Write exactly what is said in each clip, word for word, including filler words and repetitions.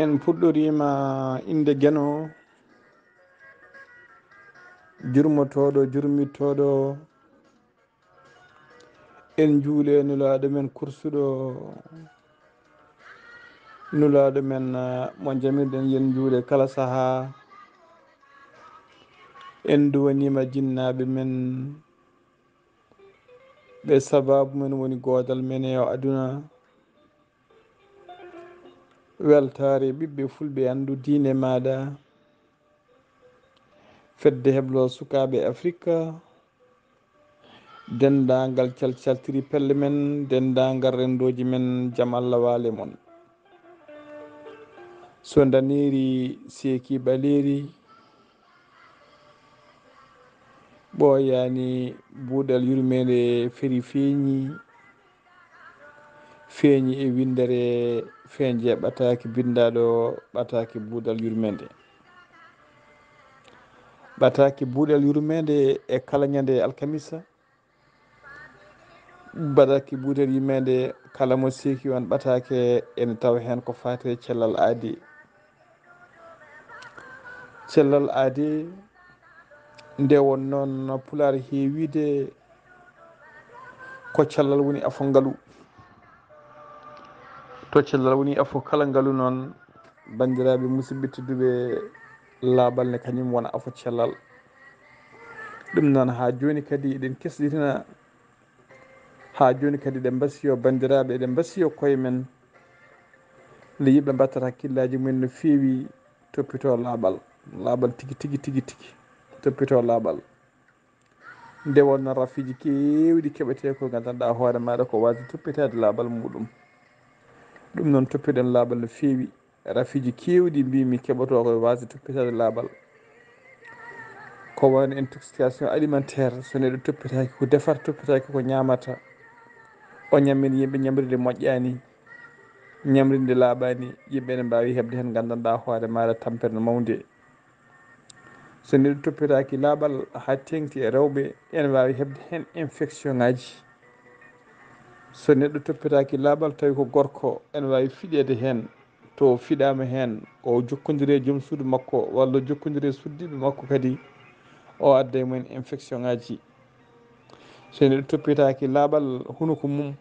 En puɗɗoriima innde Geno, jurmotooɗo, jurmittooɗo. En njuule Nulaaɗo men kursuɗo, Nulaaɗo men, ah, mo jamirɗen, yen njuule kala sahaa. En duwaniima jinnaaɓe men, ɓe sabaabu men woni goodal men e o aduna. Weltaare ɓiɓɓe fulɓe, anndu diine maaɗa. Fedde heblo sukaaɓe Afirka, denndaangal calcaltiri pelle men, denndaangal renndooji men, jam Allah waale mon. So ndaneeri seeki ɓaleeri, ɓooyaani buuɗal yurmeende feri feeñi, feeñi e winndere feeñje ɓataaki binndaaɗo ɓataaki buuɗal yurmeende. Ɓataaki buuɗal yurmeende e kala ñande alkamisa, ɓataaki buuɗal yurmeende kala mo seeki on ɓataake ene tawa heen ko faati e cellal aadi. Cellal aadi nde won noon Pulaar heewiide ko cellal woni afo ngalu. To cellal woni afo kala ngalu noon, banndiraaɓe musidɓe tedduɓe, laaɓal ne kañum wona afo cellal. Ɗum noon haa jooni kadi eɗen kesɗitina, haa jooni kadi eɗen mbasiyo banndiraaɓe, eɗen mbasiyo koye men. Nde yimɓe mbattata hakkillaaji mumen no feewi, toppito laaɓal, laaɓal tigi, tigi, tigi, tigi, toppito laaɓal. Nde wonno rafiiji keewɗi keɓetee ko nganndanɗaa hoore maaɗa ko waasde toppitaade laaɓal muɗum. Ɗum noon toppiɗen laaɓal no feewi. Rafiiji keewɗi mbimi keɓotoo ko e waasde toppitaade laaɓal. Ko wano intoxication alimentaire, so neɗɗo toppitaaki ko defata, toppitaaki ko ñaamata. O ñamin yimɓe ñamrinde moƴƴaani, ñamrinde laaɓaani, yimɓe ene mbaawi heɓde heen nganndanɗaa hoore maaɗa tampere no mawnde. So neɗɗo toppitaaki laaɓal haa teeŋti e rewɓe, ene waawi heɓde heen infection ŋaaji. So neɗɗo toppitaaki laaɓal tawi ko gorko, ene waawi fiɗeede heen. To o fiɗaama heen, o jokkondire e joom suudu makko walla o jokkondire e suddiiɓe makko kadi, o adda e mumen infection ŋaaji. So neɗɗo toppitaaki laaɓal hunuko mum,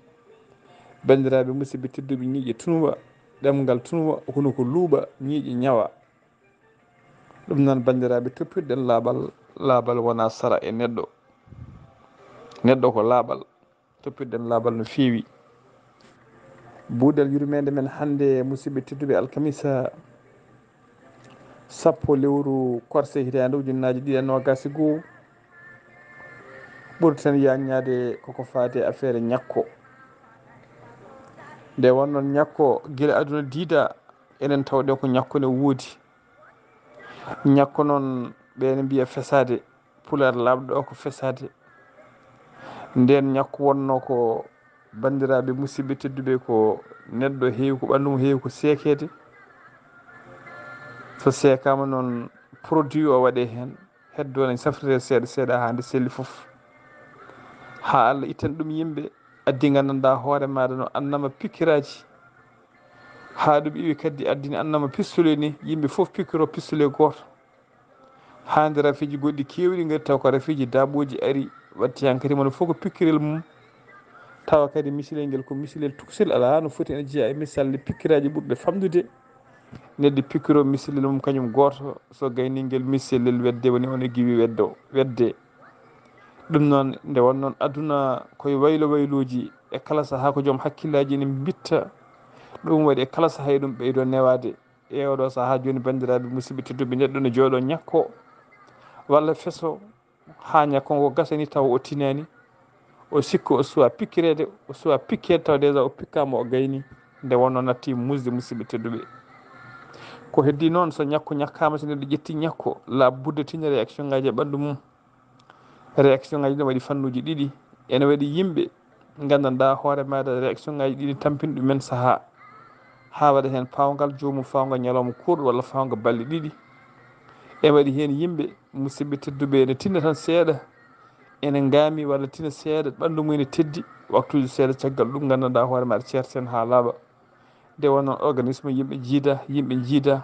banndiraaɓe musidɓe tedduɓe, ñiiƴe tunwa, ɗemngal tunwa, hunuko luuɓa, ñiiƴe ñawa. Ɗum noon, banndiraaɓe, toppirɗen laaɓal, laaɓal wonaa sara e neɗɗo. Neɗɗo ko laaɓal, toppirɗen laaɓal no feewi. Buuɗal yurmeende men hannde, musidɓe tedduɓe, alkamisa sappo lewru korse hitaande ujunnaaji ɗiɗi e noogaas e goo, ɓurten yaaññaade koko faati e afeere ñakko. Nde wonnoon ñakko, gila aduna diida, enen tawde ko ñakko ne woodi. Ñakko noon, ɓe ene mbiya fesaade, Pulaar laaɓɗo o ko fesaade. Ndeen ñakko wonno ko, banndiraaɓe musidɓe tedduɓe, ko neɗɗo heewi ko ɓanndu mum heewi ko seekeede. So seekaama noon, produit o waɗee heen, heddo ne safrire seeɗa seeɗa haa nde selli fof. Haa Allah ittan ɗum yimɓe, addi nganndanɗaa hoore maaɗa no annama pikkiraaji. Haa ɗum iwi kadi addini annama pistole ni, yimɓe fof pikkiro pistole gooto. Haa nde rafiiji goɗɗi keewɗi ngari, taw ko rafiiji daaɓooji ari, watti hankadi mono fof ko pikkirel mum. Tawa kadi misilel ngel ko misilel tuksel, alaa no foti ene jeyaa e misal nde pikkiraaji ɓurɗe famɗude. Neɗɗo pikkiro misilel mum kañum gooto, so gayni ngel misilel wedde woni on e giwi weddo, wedde. Ɗum noon, nde won noon aduna koye waylo waylooji, e kala sahaa ko joom hakkillaaji ene mbitta. Ɗum waɗi e kala sahaa eɗum ɓeydo newaade. E oɗo sahaa jooni, banndiraaɓe musidɓe tedduɓe, neɗɗo ne jooɗo ñakko walla feso haa ñakko ngo gasani taw o tinaani, o sikko o suwa pikkireede, o suwa pikkeede taw déjà o pikkaama o gayni, nde wonno natti musde musidɓe tedduɓe. Ko heddi noon, so ñakko ñakkaama, so neɗɗo ƴetti ñakko, la budde tina réaction ngaji e ɓanndu mum. Réaction ngaji ɗum waɗi fannuuji ɗiɗi. Ene waɗi yimɓe nganndanɗaa hoore maaɗa réaction ngaji ɗiɗi tampini ɗumen sahaa, haa waɗa heen paawngal joomum, faawngal ñalawma kuurɗo walla faawngal balɗe ɗiɗi. E waɗi heen yimɓe, musidɓe tedduɓe, ene tinna tan seeɗa, ene ngaami walla tina seeɗa, ɓanndu mum ene teddi, waktuuji seeɗa caggal ɗum nganndanɗaa hoore maaɗa ceerten haa laaɓa. Nde wonno organisme yimɓe jiida, yimɓe jiida,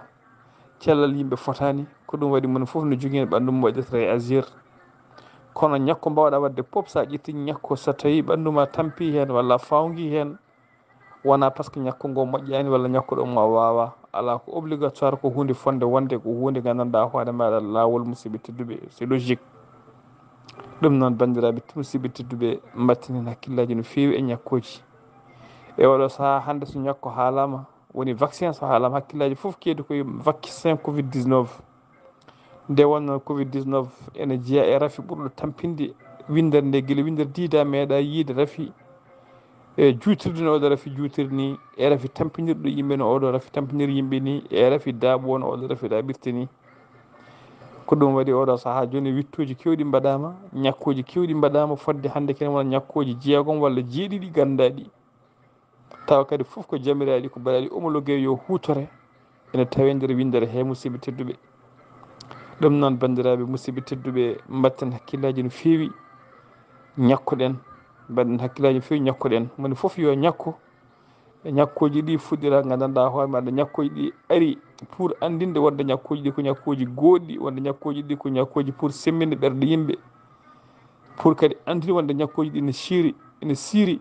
cellal yimɓe fotaani, ko ɗum waɗi moni fof no jogii heen ɓanndu mum waɗirta e agir. Kono ñakko mbaawɗa waɗde pop, so a ƴetti ñakko, so tawi ɓanndu ma tampi heen walla a fawngi heen, wona par ce que ñakko ngo moƴƴaani walla ñakko ɗo mo a waawa. Alaa, ko obligatoire, ko huunde fonnde wonde, ko huunde nganndanɗaa hoore maaɗa laawol, musidɓe tedduɓe, c'est logique. Ɗum noon, banndiraaɓe, musidɓe tedduɓe, mbatten heen hakkillaaji no feewi e ñakkooji. E oɗo sahaa hannde, so ñakko haalaama, woni vaccin so haalaama, hakkillaaji fof keedi koye vaccin covid dix-neuf. Nde wonno covid dix-neuf ene jeyaa e rafi ɓurɗo tampinde winndere nde, gila winndere diida meeɗa yiide rafi e juutirde no oɗo rafi juutiri ni, e rafi tampinirɗo yimɓe no oɗo rafi tampiniri yimɓe ni, e rafi daaɓo no oɗo rafi daaɓirta ni. Ko ɗum waɗi oɗo sahaa jooni, wittooji keewɗi mbaɗaama, ñakkooji keewɗi mbaɗaama, fodde hannde kene wona ñakkooji jeegom walla jeeɗiɗi ganndaɗi. Tawa kadi fof ko jamiraaɗi, ko mbaɗaaɗi homologué yo huutore, ene tawe nder winndere he, musidɓe tedduɓe. Ɗum noon, banndiraaɓe, musidɓe tedduɓe, mbatten hakkillaaji no feewi. Ñakkoɗen, mbaɗen hakkillaaji no feewi, ñakkoɗen. Moni fof yo ñakko. E ñakkooji ɗi fuɗɗira, nganndanɗaa hoore maaɗa, ñakkooji ɗi ari pour anndinde wonde ñakkooji ɗi ko ñakkooji gooɗɗi, wonde ñakkooji ɗi ko ñakkooji pour semminde ɓerɗe yimɓe, pour kadi anndinde wonde ñakkooji ɗi ne ciiri, ene siiri.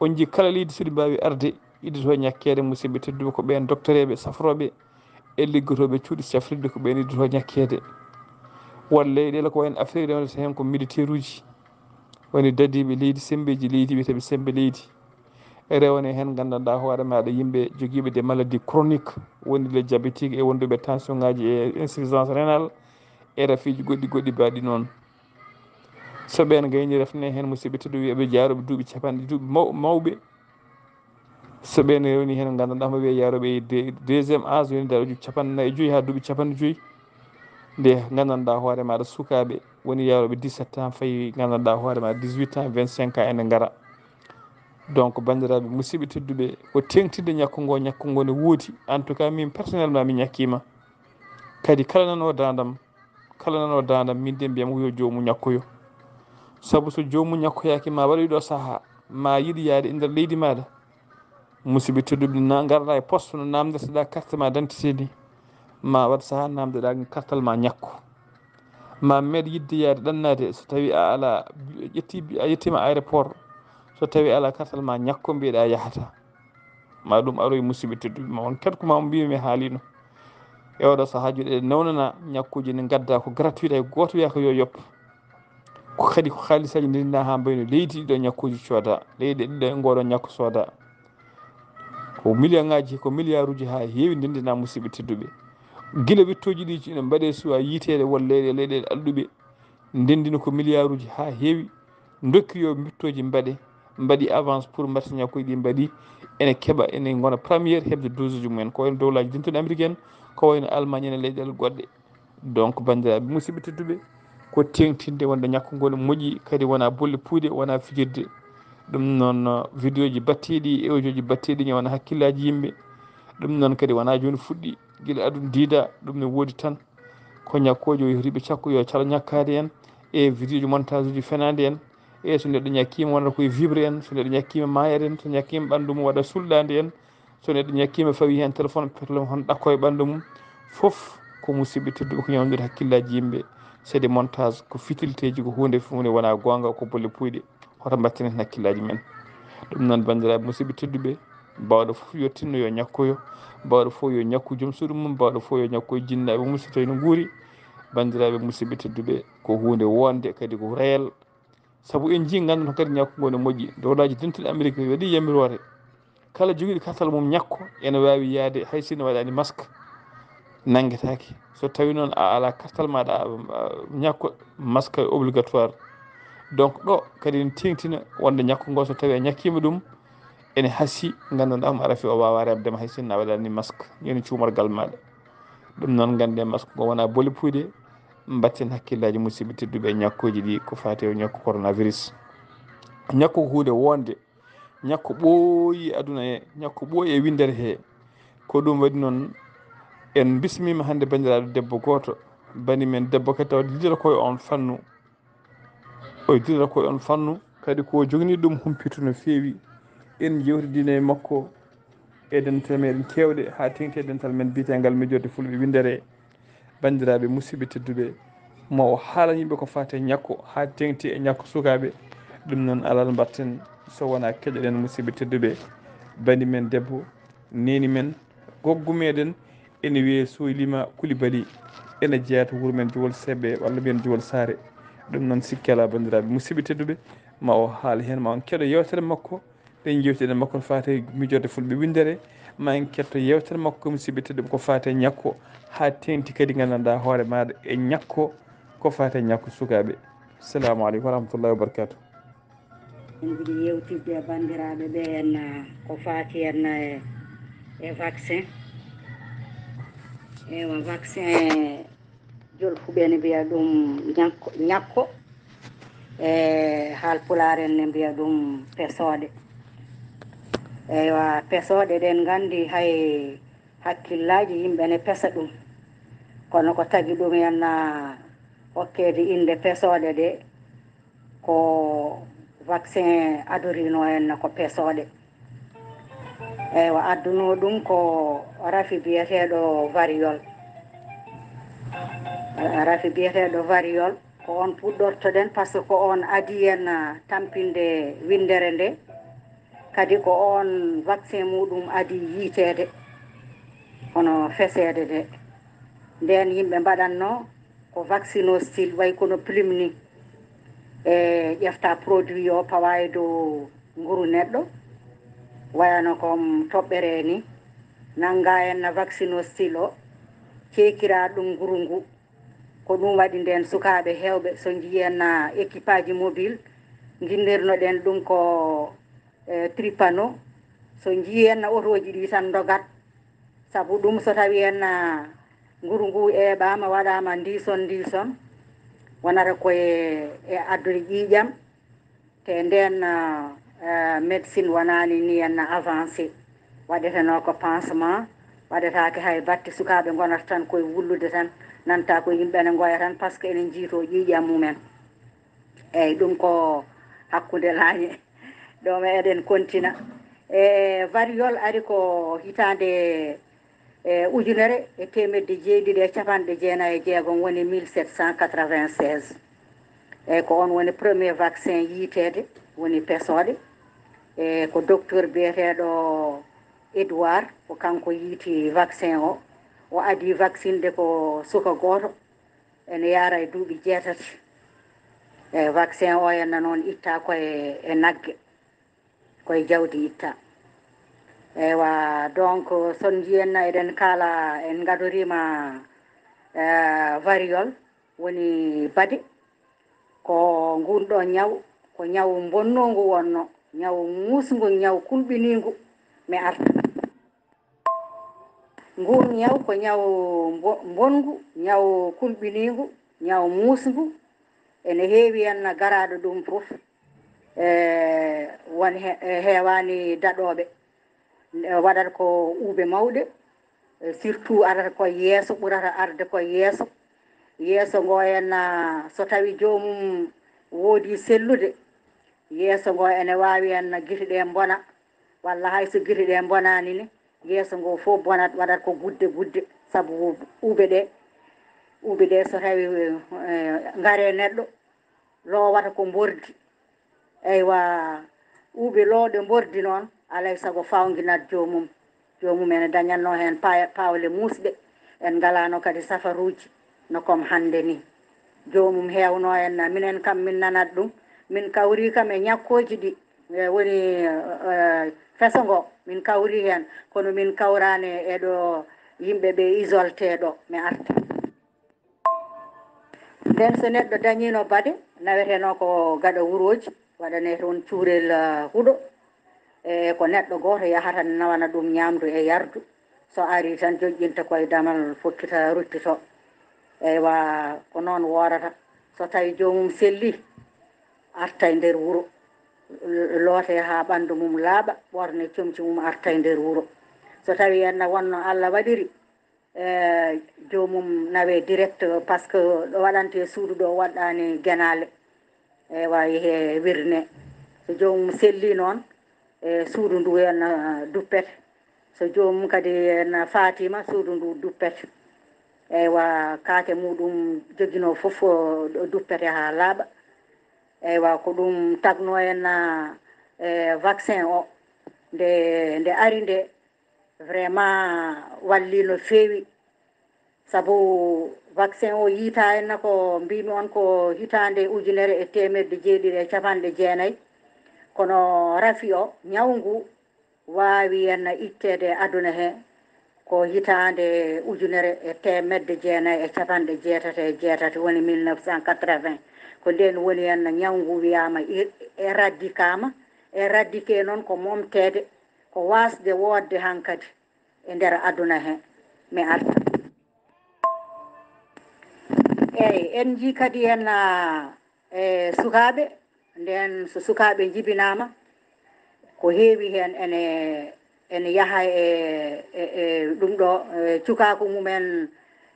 On njii kala leydi so ɗi mbaawi arde, iddi to ñakkeede, musidɓe tedduɓe, ko ɓeen doktoreeɓe, safrooɓe e liggotooɓe cuuɗi safrirde, ko ɓeen iddi to ñakkeede. Won leyɗeele ko wayno Afrik, rewata heen ko militairuuji, woni dadiiɓe leydi, semmbeeji leydi, wiyetee ɓe semmbe leydi. Rewani heen, nganndanɗaa hoore maaɗa, yimɓe jogiiɓe des maladies chroniques, woni les diabétiques e wonduɓe tension ngaaji e insuffisance rénale e rafiiji goɗɗi goɗɗi mbaɗi noon. So ɓeen ngayni, refne heen, musidɓe tedduɓe, wiya ɓe jaarooɓe duuɓi capanɗe, duuɓi maw-, mawɓe. So ɓeen rewni heen, nganndanɗaa mo wiya yaarooɓe e de-, deuxième âge, woni daroji capanɗe nayi e joyi haa duuɓi capanɗe joyi. Nde nganndanɗaa hoore maaɗa, sukaaɓe woni yaarooɓe dix-sept ans, fayi nganndanɗaa hoore maaɗa dix-huit ans, vingt-cinq ans ene ngara. Donc, banndiraaɓe, musidɓe tedduɓe, ko teeŋtinde ñakko ngo, ñakko ngo ne woodi. En tout cas, min personnellement, mi ñakkiima. Kadi kala nanoowo daandam, kala nanoowo daandam, min de mbiyam yo joomum ñakkoyo. Sabu so joomum ñakkoyaaki, ma waɗoy ɗo sahaa, ma yiɗ yaade e nder leydi maaɗa. Musidɓe tedduɓe, na ngarɗa e poste no namndirteɗaa carte ma d'identité ni, ma waɗ sahaa namndeɗaa kartal ma ñakko. Ma meeɗ yiɗde yaade ɗannaade, so tawi a ala, ƴetti, a yettima aéroport, so tawi ala kartal ma ñakko, mbiyeɗa yahata. Ma ɗum aroy, musidɓe tedduɓe, ma on ket ko ma mbimi mi haalino. E oɗo sahaa joɗe nawnana ñakkuji ne gadda ko gratuit, hay gooto wiyaka yo yoppo. Ko kadi ko haalisaji ndendina ha mbayno leydi ɗiɗo ñakkuji cooda, leyɗe ɗiɗo e ngoɗo ñakko sooda. Ko million ngaji, ko milliarduji ha heewi ndendina, musidɓe tedduɓe. Gila wittoji ɗi ina mbaɗe suwa yiiteede won leyɗe, leyɗe alɗuɓe ndendina ko milliarduji ha heewi. Dokki yo mbittoji mbaɗe, mbaɗi avance pour mbaɗta ñakkuji ɗi mbaɗi, ene keɓa, ene gona première heɓde dose uji mumen. Ko wayno dowlaji dentuɗi Amérique en, ko wayno Allemagne en e leyɗeele goɗɗe. Donc, banndiraaɓe, musidɓe tedduɓe, ko teeŋtinde wonde ñakko ngo ne moƴƴi, kadi wona bolle puyɗe, wona fijirde. Ɗum noon, vidéo ji batteɗi, audio ji batteɗi, ñawana hakkillaji yimɓe. Ɗum noon kadi wona jooni fuɗɗi, gila aduna diida, ɗum ne woodi tan. Ko ñakkoojo o yehri ɓe cakko yo calo ñakkaade en, e vidéo ji montage uji fenaande en, e so neɗɗo ñakkiima wonata koye vibre en, so neɗɗo ñakkiima maayat en, so ñakkiima ɓanndu mum waɗa sulɗaande en, so neɗɗo ñakkiima fawi heen téléphone, téléphone ɗakko e ɓanndu mum. Fof ko musidɓe tedduɓe ko ñawndude hakkillaji yimɓe. C'est des montages, ko fitilteji, ko huunde fof nde wona goonga, ko bolle puyɗe. Hoto mbatten heen hakkillaji men. Ɗum noon, banndiraaɓe musidɓe tedduɓe, bawɗo fof yottinno yo ñakkoyo, bawɗo fof yo ñakku joom suudu mum, bawɗo fof yo ñakkoyo jinnaaɓe mum so tawi no nguuri. Banndiraaɓe musidɓe tedduɓe, ko huunde wonde kadi ko réel. Sabu en njii, ngannduɗon kadi ñakku ngo ne moƴƴi. Dowlaaji dentuɗi Amérique waɗi yamiroore. Kala jogiiɗo kartal mum ñakko ene waawi yahde hay sinno waɗaani masque, nanngetaake. So tawi noon a alaa kartal maaɗa, a, a, ñakko, masque est obligatoire. Donc ɗo kadi ene teeŋtina wonde ñakko ngo so tawi a ñakkiima ɗum, ene hasii, nganndanɗaa mo ara fi o waawaa reɓde ma hay sinno a waɗaani masque, ñoni cuumorgal maaɗa. Ɗum noon, ngannden masque ngo wonaa bolle puyɗe, mbatten hakkillaaji musidɓe tedduɓe e ñakkuuji ɗi ko faati e ñakku coronavirus. Ñakku ko huunde wonde, ñakku ɓooyi aduna he, ñakku ɓooyi e winndere he. Ko ɗum waɗi noon, en bismiima hannde banndiraaɗo debbo gooto, bani men debbo kadi tawa didira koye on fannu. O didira koye on fannu, kadi ko jogni ɗum humpitu no feewi. En jewtidino e makko. e dental meɗen kewɗe, haa teŋti e dental men biyetengal Miijorde Fulɓe Winndere. Banndiraaɓe musidɓe tedduɓe, ma o haala yimɓe ko faati e ñakko, haa teŋti e ñakko sukaaɓe. Ɗum noon alal mbaɗten so wonaa keɗoɗen musidɓe tedduɓe, bani men debbo, neeni men, goggo meɗen, ene wiyee Soylima Kulibali, ene jeyaa to wuro men Jowol Seeɓe, walla mbiyen Jowol Saare. Ɗum noon sikke alaa, banndiraaɓe musidɓe tedduɓe, ma o haal heen, ma on keɗo yeewtere makko. Ɗen jeewtiden makko no faati e Miijorde Fulɓe Winndere, ma en ketto yeewtere makko, musidɓe tedduɓe, ko faati e ñakko, haa teŋti kadi nganndanɗaa hoore maaɗa e ñakko, ko faati e ñakko sukaaɓe. Salaamu aleykum wa rahmatullahi wa barakaatu. En njiɗi yewtidde e banndiraaɓe ɓe en, ah, ko faati en, eh, e vaccin. Ewa, vaccin, jolfuɓe ne mbiya ɗum ñakko, ñakko. E haalpulaar en ne mbiya ɗum pesooɗe. Eywa, pesooɗe ɗen nganndi hay hakkillaaji yimɓe ne pesa ɗum. Kono ko tagi ɗum en, ah, okkeede innde pesooɗe ɗe, ko vaccin adorino en ko pesooɗe. Eywa, adduno ɗum ko rafi biyeteeɗo variole. Rafi biyeteeɗo variole, ko on puɗɗortoɗen, par ce que ko on adii en, ah, tampinde winndere nde. Kadi ko on vaccin muɗum adii yiiteede, hono feseede nde. Nden yimɓe mbaɗatno ko vaccinostil, way kono plume ni. E ƴefta produit o, pawa e dow nguru neɗɗo, wayano ko toɓɓere ni, nannga en na vaccinostil o, ceekira ɗum nguru ngu. Ko ɗum waɗi nden sukaaɓe heewɓe, so njii en na équipage mobile, nginndirnoɗen ɗum ko, eh, tripano. So njii en na otooji ɗi tan ndogat. Sabu ɗum, so tawi en na nguru ngu eɓaama, waɗaama ndison ndison, wonata ko e, e addude ƴiiƴam. Te nden, ah, ah, médecine wonaani ni en avancé. Waɗetenoo ko pansement, waɗetaake hay batte, sukaaɓe ngonata tan koye wullude tan, nanta ko yimɓe ne ngoya tan, par ce que ene njiitoo ƴiiƴam mumen. Eyyi, ɗum ko hakkunde laañe. Ɗo me eɗen kontina. E variole ari ko hitaande, e ujunere e teemedde jeeɗiɗi e capanɗe jeenayi e jeegom, woni mille sept cent quatre-vingt-seize. Eyyi, ko on woni premier vaccin yiiteede, woni pesooɗe. E ko docteur biyeteeɗo Edouard, ko kanko yiiti vaccin o. O adii vaccinde ko suka gooto, ene yaara e duuɓi jeetati. E vaccin o henna noon itta ko e, e nagge, ko e jawdi itta. Eywa, donc, so on njii en na eɗen kaala, en ngadoriima, eh, variole, woni bade. Ko ngun ɗo ñaw, ko ñaw mbonnongu wonno, ñaw muusngu, ñaw kulɓiniingu. Mi arta. Ngun ñaw ko ñaw mbo-, mbonngu, ñaw kulɓiniingu, ñaw muusngu. Ene heewi en garaaɗo ɗum fof. E, won he-, e, heewaani daɗooɓe. E, waɗata ko uuɓe mawɗe, e, surtout arata ko yeeso, ɓurata arde ko yeeso. Yeeso ngo en, ah, so tawi joomum woodi sellude, yeeso ngo ene waawi en gite ɗe mbona, walla hay so gite ɗe mbonaani ne, yeeso ngo fof bonat, waɗat ko gudde gudde, sabu uuɓe ɗe, uuɓe ɗe so tawi, eh, ngare neɗɗo, loowata ko mbordi. Eywa, uuɓe looɗe mbordi noon, alay sago fawnginat joomum. Joomum ene dañatno heen pa-, paawle muusɗe. En ngalaano kadi safaruuji no comme hannde ni. Joomum heewno en, minen kam min nanat ɗum. Min kawri kam e ñakkooji ɗi, e woni, eh, feso ngo, min kawri heen. Kono min kawraani e ɗo yimɓe ɓe isolté ɗo, mi arta. Nden so neɗɗo dañiino bade, nawetenoo ko gaɗa wurooji, waɗanee toon cuurel, ah, huɗo. E ko neɗɗo gooto yahata nawana ɗum ñaamdu e yardu. So arii tan joƴƴinta koye damal, fokkita ruttito. Eywa, ko noon woorata. So tawi joomum selli, arta e nder wuro. Loote haa ɓanndu mum laaɓa, ɓorne comci mum, arta e nder wuro. So tawi en na wonno Allah waɗiri, e, joomum nawe direct, par ce que ɗo waɗante suudu ɗo waɗɗaani genaale, e, wawi he wirne. So joomum selli noon, e, suudu ndu en, e, duppete. So joomum kadi na faatima, suudu ndu duppete. Eywa, kaake muɗum joginoo fof o duppete haa laaɓa. Eywa, ko ɗum tagno en na e vaccin o. Nde, nde ari nde, vraiment walli no feewi. Sabu vaccin o yiita en na ko mbimi on ko hitaande ujunere e teemedde jeeɗiɗi e capanɗe jeenayi. Kono rafi o, ñaw ngu, waawi en na itteede e aduna he ko hitaande ujunere e teemedde jeenayi e capanɗe jeetati e jeetati, woni mille neuf cent quatre-vingts. Ko ndeen woni en na ñaw ngu wiyaama ir-, éradiquaama. Éradiquer noon ko momteede, ko waasde woodde hankadi e nder aduna he. Mi arta. Eey, en njii kadi en, ah, e sukaaɓe, ndeen so sukaaɓe njibinaama, ko heewi heen ene, ene yaha e, e, e ɗum ɗo, e cukaaku mumen,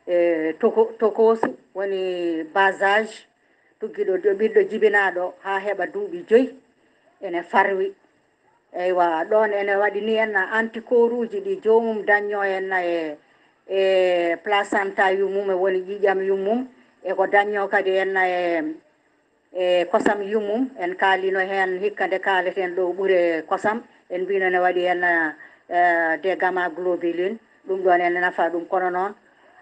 e toko-, tokoosu, woni bas âge, tuggiɗo jo-, ɓiɗɗo jibinaaɗo haa heɓa duuɓi joyi, ene farwi. Eywa, ɗoon ene waɗi ni en na antikooruuji ɗi joomum daññoo en na e, e placenta yummum, e woni ƴiiƴam yummum, e ko daññoo kadi en na e, e kosam yummum. En kaalino heen hikka nde kaaleten ɗo ɓure kosam, en mbino ne waɗi en na, e, des gamma globulines, ɗum ɗoon ene nafa ɗum, kono noon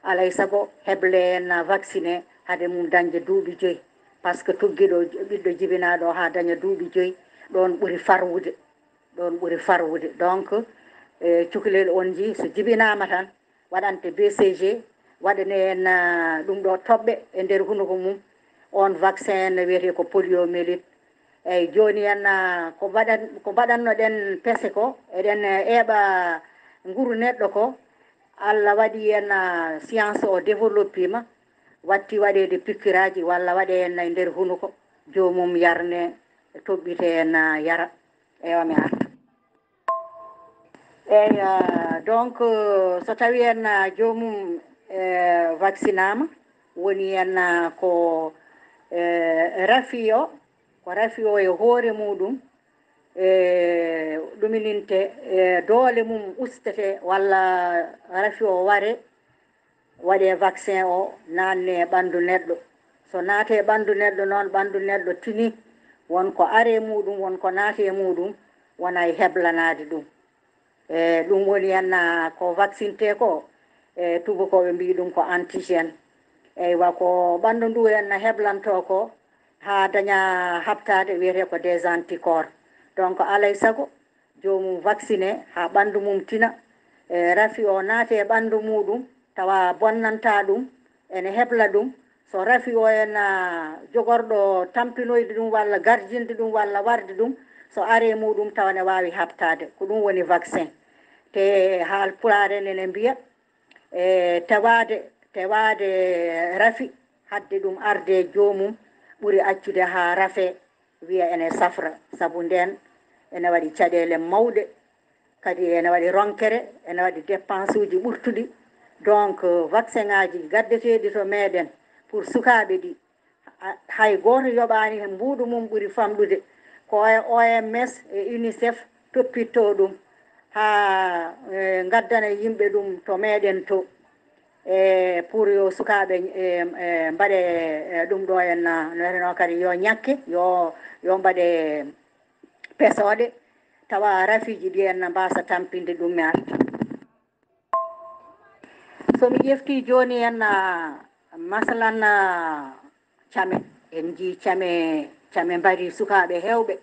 alay sago heble en na vacciné hade mum dañde duuɓi joyi, par ce que tuggiɗo ɓiɗɗo jibinaaɗo haa daña duuɓi joyi, ɗoon ɓuri farwude. Ɗoon ɓuri farwude. Donc, e, cukalel on njii, so jibinaama tan, waɗante B C G, waɗane en, ah, ɗum ɗo toɓɓe e nder hunuko mum. On vaccin ne wiyetee ko poliomyélite. Eey, jooni en, ah, ko mbaɗan-, ko mbaɗannoɗen pese ko, eɗen, eh, eeɓa nguru neɗɗo ko, Allah waɗi en, ah, science o développima, watti waɗeede pikkiraaji walla waɗe en e nder hunuko, joomum yarne, toɓɓite en, ah, yara. Eywa, mi arta. Eey, ah, donc, euh, so tawii en, ah, joomum, eh, vaccinaama, woni en, ah, ko, eh, rafi o, ko rafi o e hoore muɗum, eh, ɗumininte, eh, doole mum ustete, walla rafi o ware, waɗee vaccin o, naatne e ɓanndu neɗɗo. So naatee e ɓanndu neɗɗo noon, ɓanndu neɗɗo tini, won ko aree muɗum, won ko naati e muɗum, wona e heblanaade ɗum. E ɗum woni en, ah, ko vaccintee ko, e tubakooɓe mbiyi ɗum ko antigène. Eywa, ko ɓanndu ndu en heblantoo ko haa daña haɓtaade, wiyetee ko des anticorps. Donc, alay sago, joomum vacciné haa ɓanndu mum tina, e rafi o naati e ɓanndu muɗum, tawa bonnanta ɗum, ene hebla ɗum. So rafi o en, ah, jogorɗo tampinoyde ɗum walla garjinde ɗum walla warde ɗum, so aree muɗum tawa ne waawi haɓtaade. Ko ɗum woni vaccin. Te haal pulaar en ene mbiya, e tawaade, tawaade rafi, hadde ɗum arde joomum, ɓuri accude haa rafe, wiya ene safra, sabu ndeen ene waɗi caɗeele mawɗe, kadi ene waɗi ronkere, ene waɗi dépense uji ɓurtuɗi. Donc, vaccin ŋaaji gaddeteeɗi to meeɗen pour sukaaɓe ɗi, a-, hay gooto yoɓaani heen mbuuɗu mum ɓuri famɗude. Ko e O M S e UNICEF toppitto ɗum haa, eh, ngaddana yimɓe ɗum to meeɗen to. E pour yo sukaaɓe, e, e, mbaɗe, e, ɗum ɗo en, no wiyeteno kadi yo ñakke, yo, yo mbaɗe pesooɗe, tawa rafiiji ɗi en na mbaasa tampinde ɗum mi arta. So mi ƴeftii jooni en, ah, masalan, ah, came, en njii came, came mbari sukaaɓe heewɓe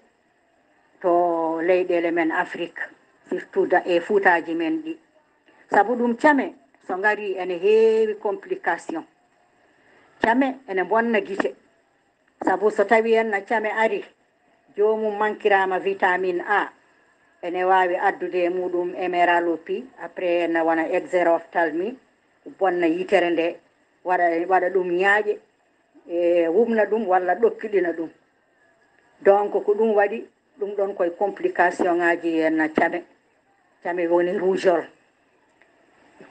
to leyɗeele men Afrik, surtout da-, e fuutaaji men ɗi. Sabu ɗum came so ngari ene heewi complication. Came ene bonna gite. Sabu so tawii en na came ari, joomum mankiraama vitamine A, ene waawi addude e muɗum héméralopie, après ene wona exérophtalmie, bonna yitere nde, waɗa, waɗa ɗum ñaaƴe, e wumna ɗum walla ɗokkiɗina ɗum. Donc, ko ɗum waɗi, ɗum ɗon koye complication ŋaaji en na came. Came woni rougeole.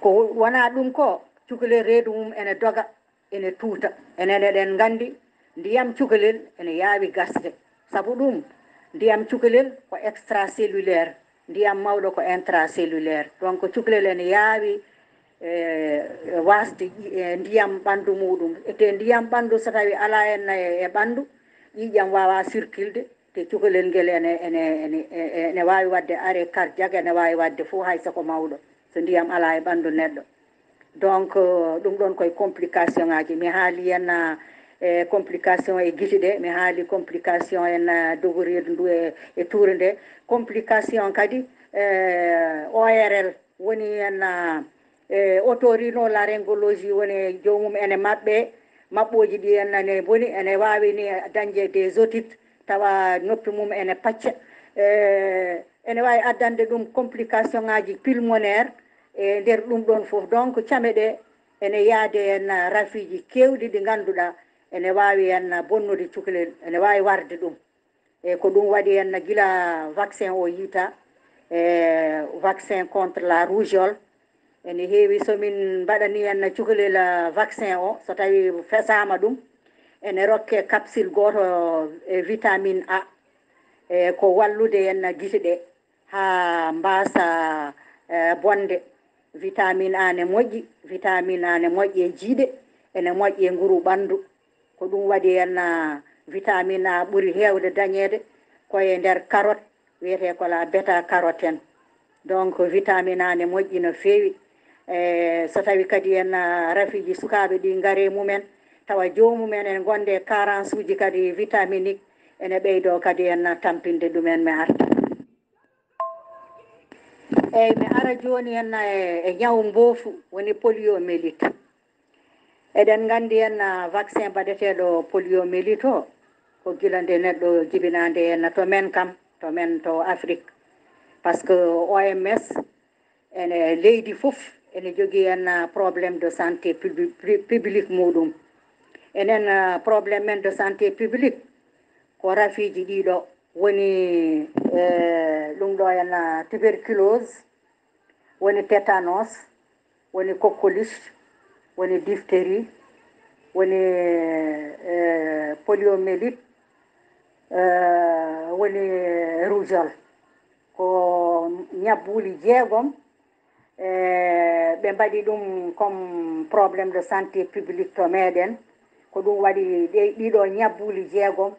Ko wonaa ɗum ko, cukalel reedu mum ene doga, ene tuuta. Enen eɗen nganndi ndiyam cukalel ene yaawi gasde. Sabu ɗum, ndiyam cukalel ko extracellulaire. Ndiyam mawɗo ko intracellulaire. Donc, cukalel ene yaawi, e, wasde ƴi-, e, ndiyam ɓanndu muɗum. E te ndiyam ɓanndu, so tawi alaa en e, e ɓanndu, ƴiiƴam waawa circulde, te cukalel ngel ene, ene, ene, e, e, ene waawi waɗde arrêt cardiaque, ene waawi waɗde fof hay so ko mawɗo, so ndiyam alaa e ɓanndu neɗɗo. Donc, euh, ɗum ɗon koye complication ngaji. Mi haali en, euh, e complication e gite ɗe, mi haali complication en, euh, dogoriiɗo ndu e, e tuure nde. Complication kadi, euh, O R L woni en, euh, e otorhinolaryngologie woni joomum ene maɓɓe, maɓɓooji ɗi en ene boni, ene waawi ni dañde des otites, tawa noppi mum ene pacca. Euh, ene waawi addande ɗum complication ngaji pulmonaire e nder ɗum ɗon fof. Donc, came ɗe ene yaade en rafiiji keewɗi ɗi ngannduɗaa ene waawi en bonnude cukalel, ene waawi warde ɗum. E ko ɗum waɗi en gila vaccin o yiita, e vaccin contre la rougeole, ene heewi so min mbaɗani en cukalel vaccin o, so tawi fesaama ɗum, ene rokke capsule gooto e vitamine A, e ko wallude en gite ɗe haa mbaasa, eh, bonde. Vitamine A ne moƴƴi, vitamine A ne moƴƴi e jiiɗe, ene moƴƴi e nguru ɓanndu. Ko ɗum waɗi en, ah, vitamine A ɓuri heewde dañeede ko e nder carotte, wiyetee ko la bêta-carotène. Donc, vitamine A ne moƴƴi no feewi. E so tawi kadi en, ah, rafiiji sukaaɓe ɗi ngare mumen, tawa joomum en, en gonde carence uji kadi vitaminique, ene ɓeydo kadi en tampinde ɗumen. Mi arta. Eyi, mi ara jooni en e, e ñaw mboofu, woni poliomyélite. Eɗen nganndi en, ah, vaccin baɗeteeɗo poliomyélite o, ko gila nde neɗɗo jibinaande en to men kam, to men to Afrique. Parce que O M S, ene leydi fof, ene jogii en, ah, problème de santé publi-, pu-, publique muɗum. Enen, ah, problème men de santé publique, ko rafiiji ɗiɗo woni, eh, ɗum ɗo en, ah, tuberculose, woni tétanos, woni coqueluche, woni diphtérie, woni, eh, poliomyélite, eh, woni rougeole. Ko ñabbuuli jeegom, eh, ɓe mbaɗi ɗum comme problème de santé publique to meɗen. Ko ɗum waɗi ɗe, ɗiɗo ñabbuuli jeegom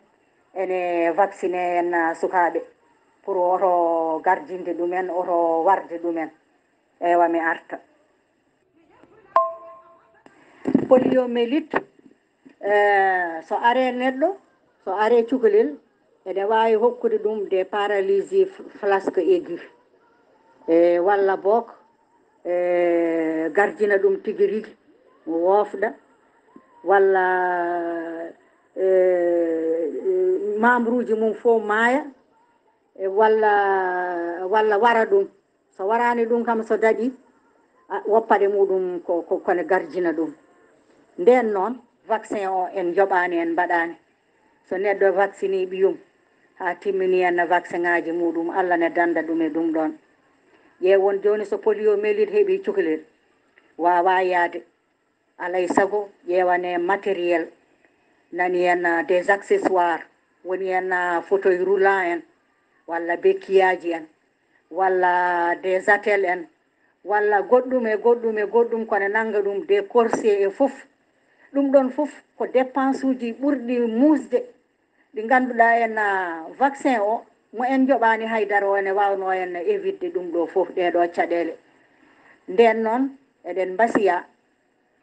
ene vacciné en, ah, sukaaɓe pour oto garjinde ɗumen, oto warde ɗumen. Ewa, mi arta. Poliomyélite, eh, so are neɗɗo, so are cukalel, ene waawi hokkude ɗum des paralysies flasque aigu, e walla boog, e garjina ɗum tigi rigi, wofɗa, walla, e, e, membre uji mum fof maaya, e walla, walla wara ɗum. So waraani ɗum kam, so daɗi, a, woppaɗe muɗum ko, ko, kone garjina ɗum. Nden noon, vaccin o en joɓaani, en mbaɗaani. So neɗɗo vaccini ɓiyum, haa timmini en vaccin ngaji muɗum, Allah ne danda ɗum e ɗum ɗon. Ƴeewon jooni, so poliomyélite heɓi cukalel, waawa yaade. Alay sago ƴeewane matériel, nani en, ah, des accessoires, woni en, ah, fauteuil roulant en, walla bekkiyaaji en, walla des attelles en, walla goɗɗum e goɗɗum e goɗɗum, ko ne nannga ɗum, des corsets e fof. Ɗum ɗon fof ko dépense uji ɓurɗi muusde, ɗi ngannduɗaa en, ah, vaccin o, mo en njoɓaani haydara o, ene waawnoo en évitde ɗum ɗo fof, ɗee ɗoo caɗeele. Ndeen noon, eɗen mbasiya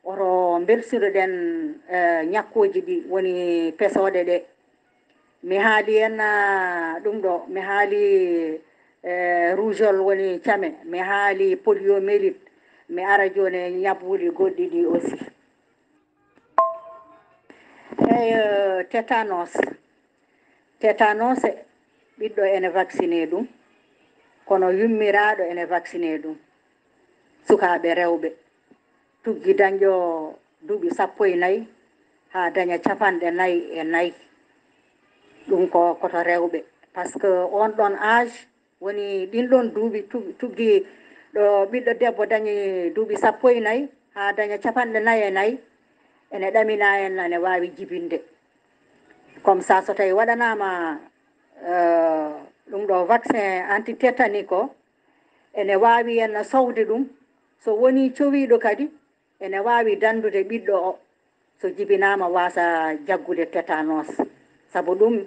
oto mbelsiroɗen, eh, ñakkooji ɗi woni pesooɗe ɗe. Mi haali en, ah, ɗum ɗo, mi haali, eh, rougeole woni came, mi haali poliomyélite, mi ara jooni e ñabbuuli goɗɗi ɗi aussi. Eyi, eh, tétanos. Tétanos, ɓiɗɗo ene vacciné ɗum, kono yummiraaɗo ene vacciné ɗum. Sukaaɓe rewɓe, tuggi dañɗo duuɓi sappo e nayi haa daña capanɗe nayi e nayi. Ɗum ko, koto rewɓe. Parce que on ɗon âge, woni ɗin ɗon duuɓi tu-, tuggi ɗo ɓiɗɗo debbo dañi duuɓi sappo e nayi haa daña capanɗe nayi e nayi, ene ɗamina en, ene waawi jibinde. Comme ça, so tawi waɗanaama, euh, Ɗum ɗo vaccin anti-tétanique o, ene waawi en sowde ɗum. So wonii cowiiɗo kadi, ene waawi danndude ɓiɗɗo o, so jibinaama waasa jaggude tétanos. Sabu ɗum,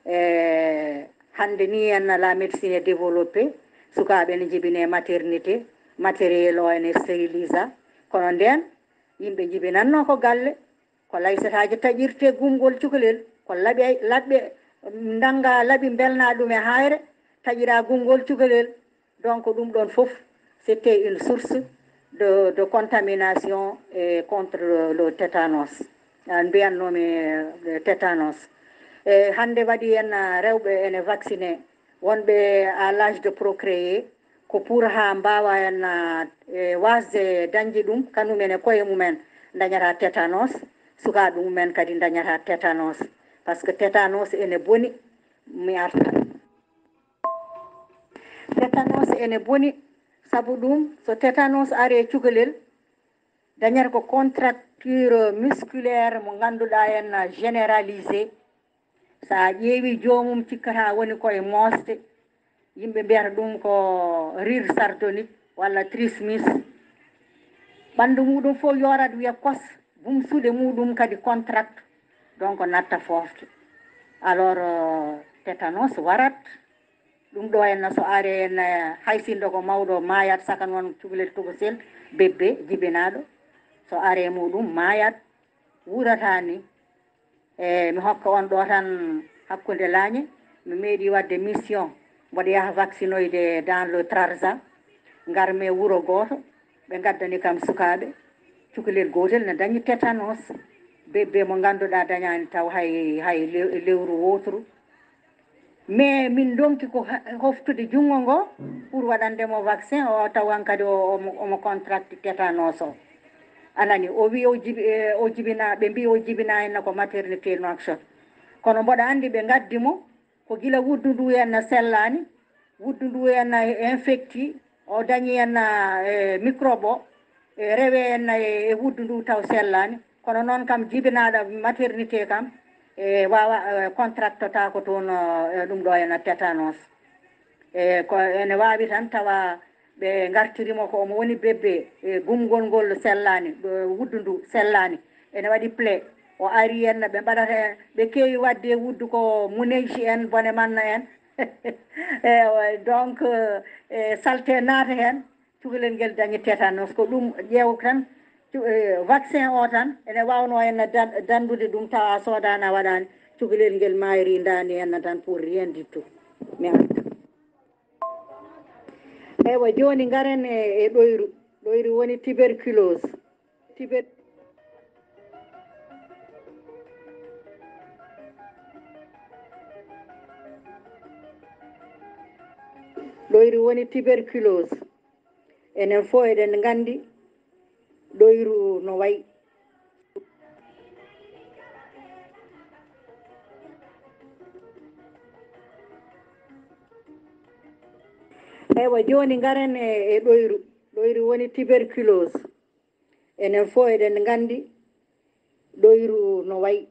e, hannde ni en la médecine est développée, sukaaɓe ene njibine maternité, matériel o ene stérilisa. Kono ndeen, yimɓe njibinannoo ko galle, ko laysataaji taƴirte gumgol cukalel, ko laɓi, laɓɓe ndannga laɓi mbelna ɗum e haayre, taƴira gumgol cukalel. Donc, ɗum ɗon fof, c'était une source de, de contamination, eh, contre le, le tétanos. Ah, mbiyatnoomi, eh, tétanos. E hannde waɗi en, ah, rewɓe ene vacciné, wonɓe à l'âge de procréer, ko pour haa mbaawa en, ah, e waasde dañde ɗum, kañum en e koye mumen ndañata tétanos, sukaaɓe mumen kadi ndañata tétanos. Parce que tétanos ene boni, mi arta. Tétanos ene boni, sabu ɗum, so tétanos ari e cukalel, dañata ko contracture musculaire mo ngannduɗaa en généralisé. So a ƴeewi joomum, cikkata woni ko e moosde. Yimɓe mbiyata ɗum ko rire sardonique walla trismus. Ɓanndu muɗum fof yoorat, wiya kos, bumsuɗe muɗum kadi contract, donc natta foofde. Alors, euh, tétanos warat. Ɗum ɗo en so are en, eh, hay sinno ko mawɗo maayat, saka noon cukalel tokosel, bébé jibinaaɗo, so are muɗum maayat, wuurata ni. E mi hokka on ɗo tan hakkunde laañe, mi meeɗi waɗde mission, mboɗo yaha vaccinoyde dans le Trarza, ngarmi wuro gooto, ɓe ngaddani kam sukaaɓe, cukalel gootel ne dañi tétanos, bébé mo ngannduɗaa dañaani taw hay, hay lew-, lewru wooturu. Mais min ndonki ko ha-, hoftude junngo ngo pour waɗande mo vaccin o, taw hankadi o, omo, omo contracte tétanos o. A nani, o wi o jibi-, eh, o jibina, ɓe mbi o jibina henna ko maternité Nouakchott. Kono mboɗo anndi ɓe ngaddi mo, ko gila wuddu ndu henna sellaani, wuddu ndu henna infecti, o dañi henna, eh, microbe o, e rewe henna e, e wuddu ndu taw sellaani. Kono noon kam jibinaaɗo maternité kam, e waawa, eh, contractotaako toon, eh, ɗum ɗo henna tétanos. E ko ene waawi tan tawa ɓe ngartiri mo ko omo woni bébé, e gumgol ngol sellaani, ɗo wuddu ndu sellaani, ene waɗi plaie. O ari henna, ɓe mbaɗata heen, ɓe keewi waɗde e wuddu ko muneji en, bone manna en. E, donc, e, salte naata heen, cukalel ngel dañi tétanos. Ko ɗum ƴeew tan, cu-, e, vaccin o tan, ene waawnoo henna dan-, danndude ɗum, tawa a soodaani, a waɗaani, cukalel ngel maayri ndaani henna tan pour rien du tout. Mi arta. Eywa, jooni ngaren e, e ɗoyru. Ɗoyru woni tuberculose. Tuber-, ɗoyru woni tuberculose. Enen fof eɗen nganndi ɗoyru no wayi. Eywa, jooni ngaren e, e ɗoyru. Ɗoyru woni tuberculose. Enen fof eɗen nganndi ɗoyru no wayi.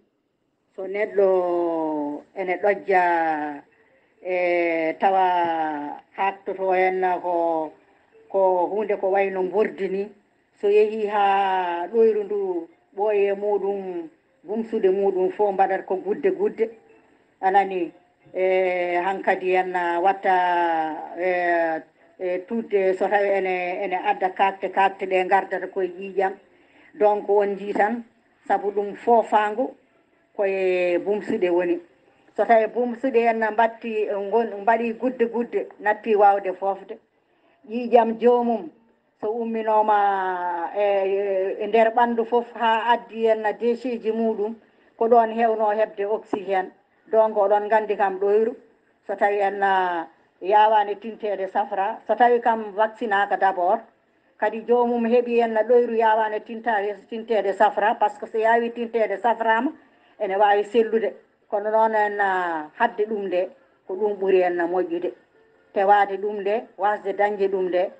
So neɗɗo ene ɗojja, e tawa haaktoto heen ko, ko huunde ko wayno mbordi ni. So yehii haa ɗoyru ndu ɓooye muɗum, bumsuɗe muɗum fof mbaɗat ko gudde gudde. A nani, e hankadi en, a, watta, e, e tuutde so tawi ene, ene adda kaakte, kaakte ɗe ngardata koye ƴiiƴam. Donc on njii tan, sabu ɗum foofaango koye bumsuɗe woni. So tawi bumsuɗe en na mbatti, ngon-, mbaɗi gudde gudde, natti waawde foofde, ƴiiƴam joomum so umminooma e, e nder ɓanndu fof haa addi en na déchets ji muɗum, ko ɗoon heewno heɓde oxygène. Donc oɗon nganndi kam ɗoyru, so tawi en, ah, yaawaani tinteede safra, so tawi kam vaccinaaka d'abord, kadi joomum heɓi en na ɗoyru yaawaani tintaade, tinteede safra, par ce que so yaawi tinteede safraama, ene waawi sellude. Kono noon en, ah, haɗde ɗum nde, ko ɗum ɓuri en na moƴƴude. Tewaade ɗum nde, waasde dañde ɗum nde,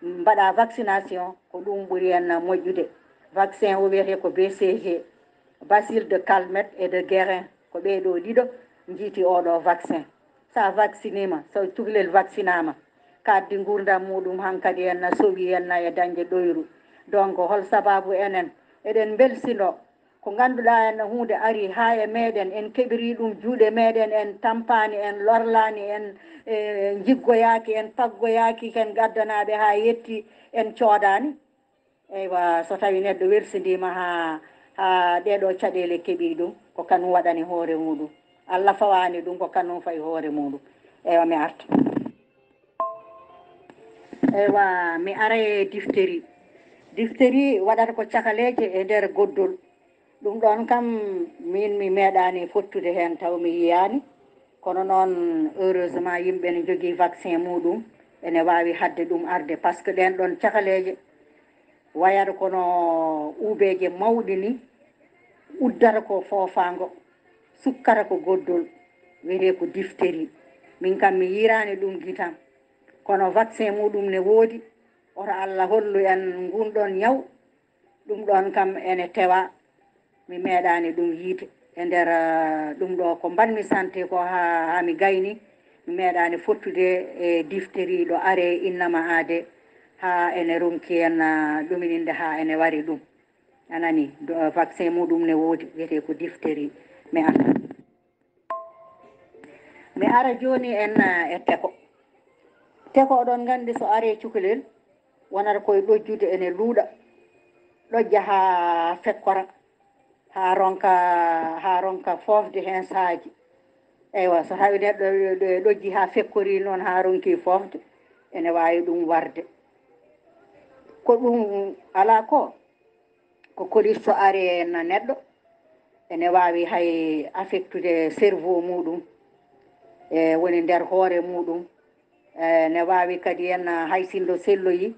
mbaɗa vaccination, ko ɗum ɓuri en na moƴƴude. Vaccin o wiyetee ko B C G, Bacille de Calmette et de Guérin, ko ɓee ɗoo ɗiɗo njiiti oo ɗoo vaccin. Sa vaccinima, so cukalel vaccinama, ka addi nguurndam muɗum hankadi en na sowi en na e dañde ɗoyru. Donc hol sababu enen eɗen mbelsindo ko ngannduɗaa en na huunde ari haa e meɗen, en keɓiri ɗum juuɗe meɗen, en tampaani, en lorlaani, en e, jiggoyaaki, en paggoyaaki, ken gaddanaɓe haa yetti, en coodaani. Eywa, so tawi neɗɗo welsindiima haa haa ɗeɗo caɗeele keɓi ɗum, ko kanum waɗani hoore muɗum. Allah fawaani ɗum, ko kanum fayi hoore muɗum. Eywa, mi arta. Eywa, mi ara e difteri. Difteri waɗata ko cakaleeje e nder goddol. Ɗum ɗon kam, min mi meeɗaani fottude heen taw mi yiyaani. Kono noon, heureusement, yimɓe ne njogii vaccin muɗum, ene waawi haɗde ɗum arde. Parce que ɗeen ɗon cakaleeje wayata kono uubeeje mawɗi ni, uddata ko foofaango, sukkata ko goddol, wiyetee ko difteri. Min kam mi yiiraani ɗum gitam. Kono vaccin muɗum ne woodi. Oto Allah hollu en ngun ɗon ñaw. Ɗum ɗon kam ene tewa. Mi meeɗaani ɗum yiide e nder, ah, ɗum ɗo ko mbanmi sante ko haa haa mi gayni. Mi meeɗaani fottude e difteri ɗo are innama aade haa ene ronki en, ah, ɗumininde haa ene wari ɗum. A nani, do- vaccin muɗum ne woodi, wiyetee ko difteri. Mi arta. Mi ara jooni en, ah, e teko. Teko, oɗon nganndi, so aree cukalel, wonata koye ɗojjude, ene luuɗa, ɗojja haa fekkora, haa ronka, haa ronka foofde heen saaji. Eywa, so tawi neɗɗo ɗo- ɗojji haa fekkori noon, haa ronki foofde, ene waawi ɗum warde. Ko ɗum alaa ko, ko kolis so ari en neɗɗo, ene waawi hay affectude cerveau muɗum, e woni nder hoore muɗum. E ne waawi kadi en, ah, hay sinno selloyi,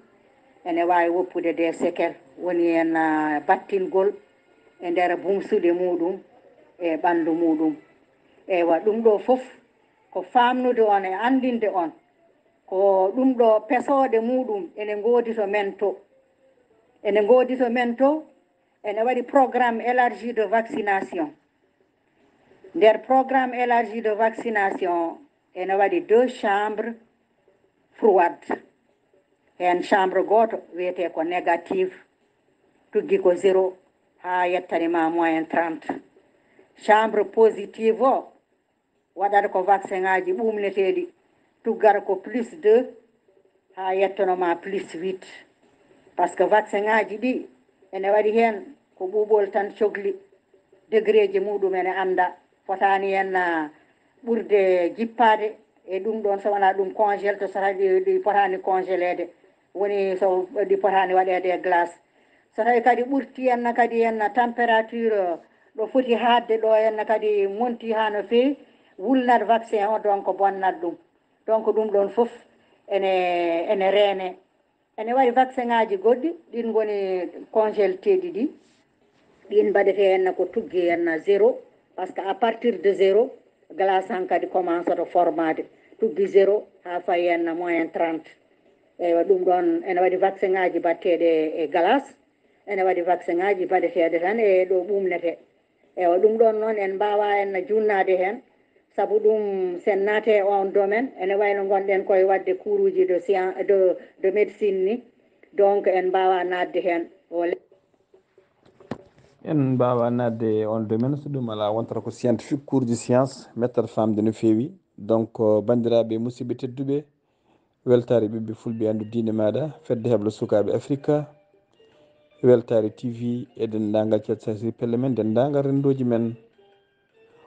ene waawi woppude des séquelles, woni en, ah, battingol e nder bumsuɗe muɗum e ɓanndu muɗum. Eywa, ɗum ɗo fof ko faamnude on e anndinde on ko ɗum ɗo pesooɗe muɗum ene ngoodi to men to. Ene ngoodi to men to, ene waɗi programme élargi de vaccination. Nder programme élargi de vaccination, ene waɗi deux chambres froides. Heen chambre gooto wiyetee ko négative, tuggi ko zéro haa yettani ma moins trente. Chambre positive o, waɗata ko vaccin ŋaaji ɓuumneteeɗi, tuggata ko plus deux haa yettono ma plus huit. Par ce que vaccin ŋaaji ɗi ene waɗi heen ko ɓuuɓol tan cokli, degré ji muɗum ene annda, fotaani en, ah, ɓurde jippaade e ɗum ɗoon, so wonaa ɗum congel, to so tawi ɗi ɗi potaani congeleede, woni so ɗi potaani waɗeede e glace. So tawi kadi ɓurti en kadi en température ɗo foti haaɗde ɗo en kadi monti haa no feewi, wulnat vaccin o, donc bonnat ɗum. Donc ɗum ɗoon fof ene ene reene. Ene waɗi vaccin ŋaaji goɗɗi, ɗin ngoni congel teeɗi ɗi. Ɗin mbaɗetee en ko tuggi en zéro, par ce que à partir de zéro, glace han kadi commence to formaade. Tuggi zéro haa fayi en moins trente. Eywa, ɗum ɗoon ene waɗi vaccin ŋaaji baɗteeɗe e glace, ene waɗi vaccin ŋaaji baɗeteeɗe tan e ɗo ɓuumnetee. Eywa, ɗum ɗoon noon en mbaawaa en na junnaade heen, sabu ɗum sen naate e oon domaine, ene wayno ngonɗen koye waɗde kuuruuji de science, de, de médecine ni, donc en mbaawaa naatde heen. O le- En mbaawaa naatde e oon domaine, so ɗum alaa, wontata ko scientifique, cours de science, mettat faamde no feewi. Donc, banndiraaɓe, musidɓe tedduɓe, weltaare ɓiɓɓe fulɓe anndu diine maaɗa, fedde heblo sukaaɓe Afrika, weltaare T V e denndaangal cassasi pelle men, denndaangal renndooji men.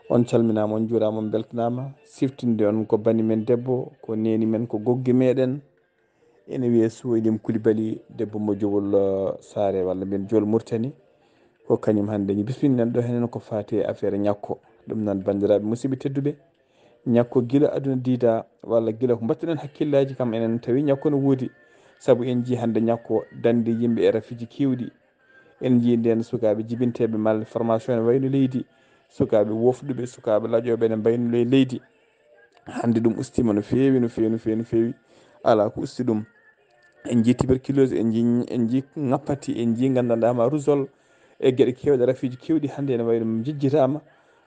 On calminaama, on njuuraama, on mbeltanaama. Siftinde on ko bani men debbo, ko neeni men, ko goggi meɗen. Ene wiyee Suwaylim Kulibali, debbo mo Jowol, eh, Saare, walla mbiyen Jowol Murtani. Ko kañum hannde ñi bisminen ɗo henen ko faati e affaire ñakko. Ɗum noon, banndiraaɓe musidɓe tedduɓe, ñakko gila aduna diida, walla gila ko mbattuɗen hakkillaaji kam enen, tawi ñakko no woodi. Sabu en njii hannde ñakko dandi yimɓe e rafiiji keewɗi. En njii ndeen sukaaɓe jibinteeɓe mal formation ene wayno leydi, sukaaɓe wofɗuɓe, sukaaɓe laƴooɓe ene mbayno ley leydi. Hannde ɗum ustiima no feewi, no feewi, no feewi, no feewi. Alaa ko usti ɗum. En njii tuberculose, en njii, en njii ŋappati, en njii nganndanɗaa ma rougeole, e geɗe keewɗe, rafiiji keewɗi hannde ene wayno jejjitaama,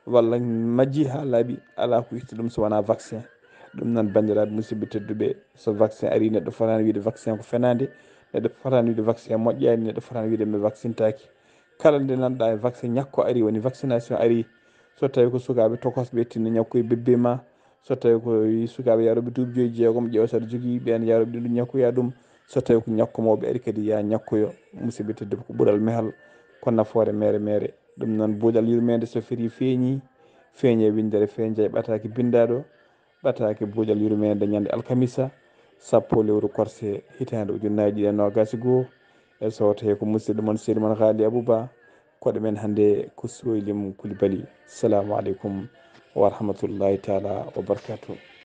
walla majji haa laaɓi, alaa ko itti ɗum so wonaa vaccin. Ɗum noon, banndiraaɓe musidɓe tedduɓe, so vaccin ari, neɗɗo fotaani wiide vaccin ko fenaande, neɗɗo fotaani wiide vaccin moƴƴaani, neɗɗo fotaani wiide mi vaccintaaki. Kala nde nanɗa e vaccin, ñakko ari, woni vaccination ari, so tawi ko sukaaɓe tokosɓe tinno ñakkoye bébé ma, so tawi ko sukaaɓe yaroɓe duuɓi joyi jeegom, ƴeewa saɗa jogii ɓeen yaroɓe ɗum ñakkoya ɗum, so tawi ko ñakko mawɓe ari kadi, ya ñakkoyo. Musidɓe tedduɓe, ko ɓural mehal, ko nafoore mere mere. Ɗum noon, buuɗal yurmeende so feri feeñi, feeñe winndere, feeñe ɓataake binndaaɗo, ɓataake buuɗal yurmeende ñande alkamisa, sappo lewru korse, hitaande ujunnaji ɗiɗi e noogas e goo. E so tawi ko musidɗo mon, seydi mon Haali Abuba, koɗo men hannde ko Suwaylim Kulibali. Salamu aleykum wa rahmatullahi taala wa barakatuh.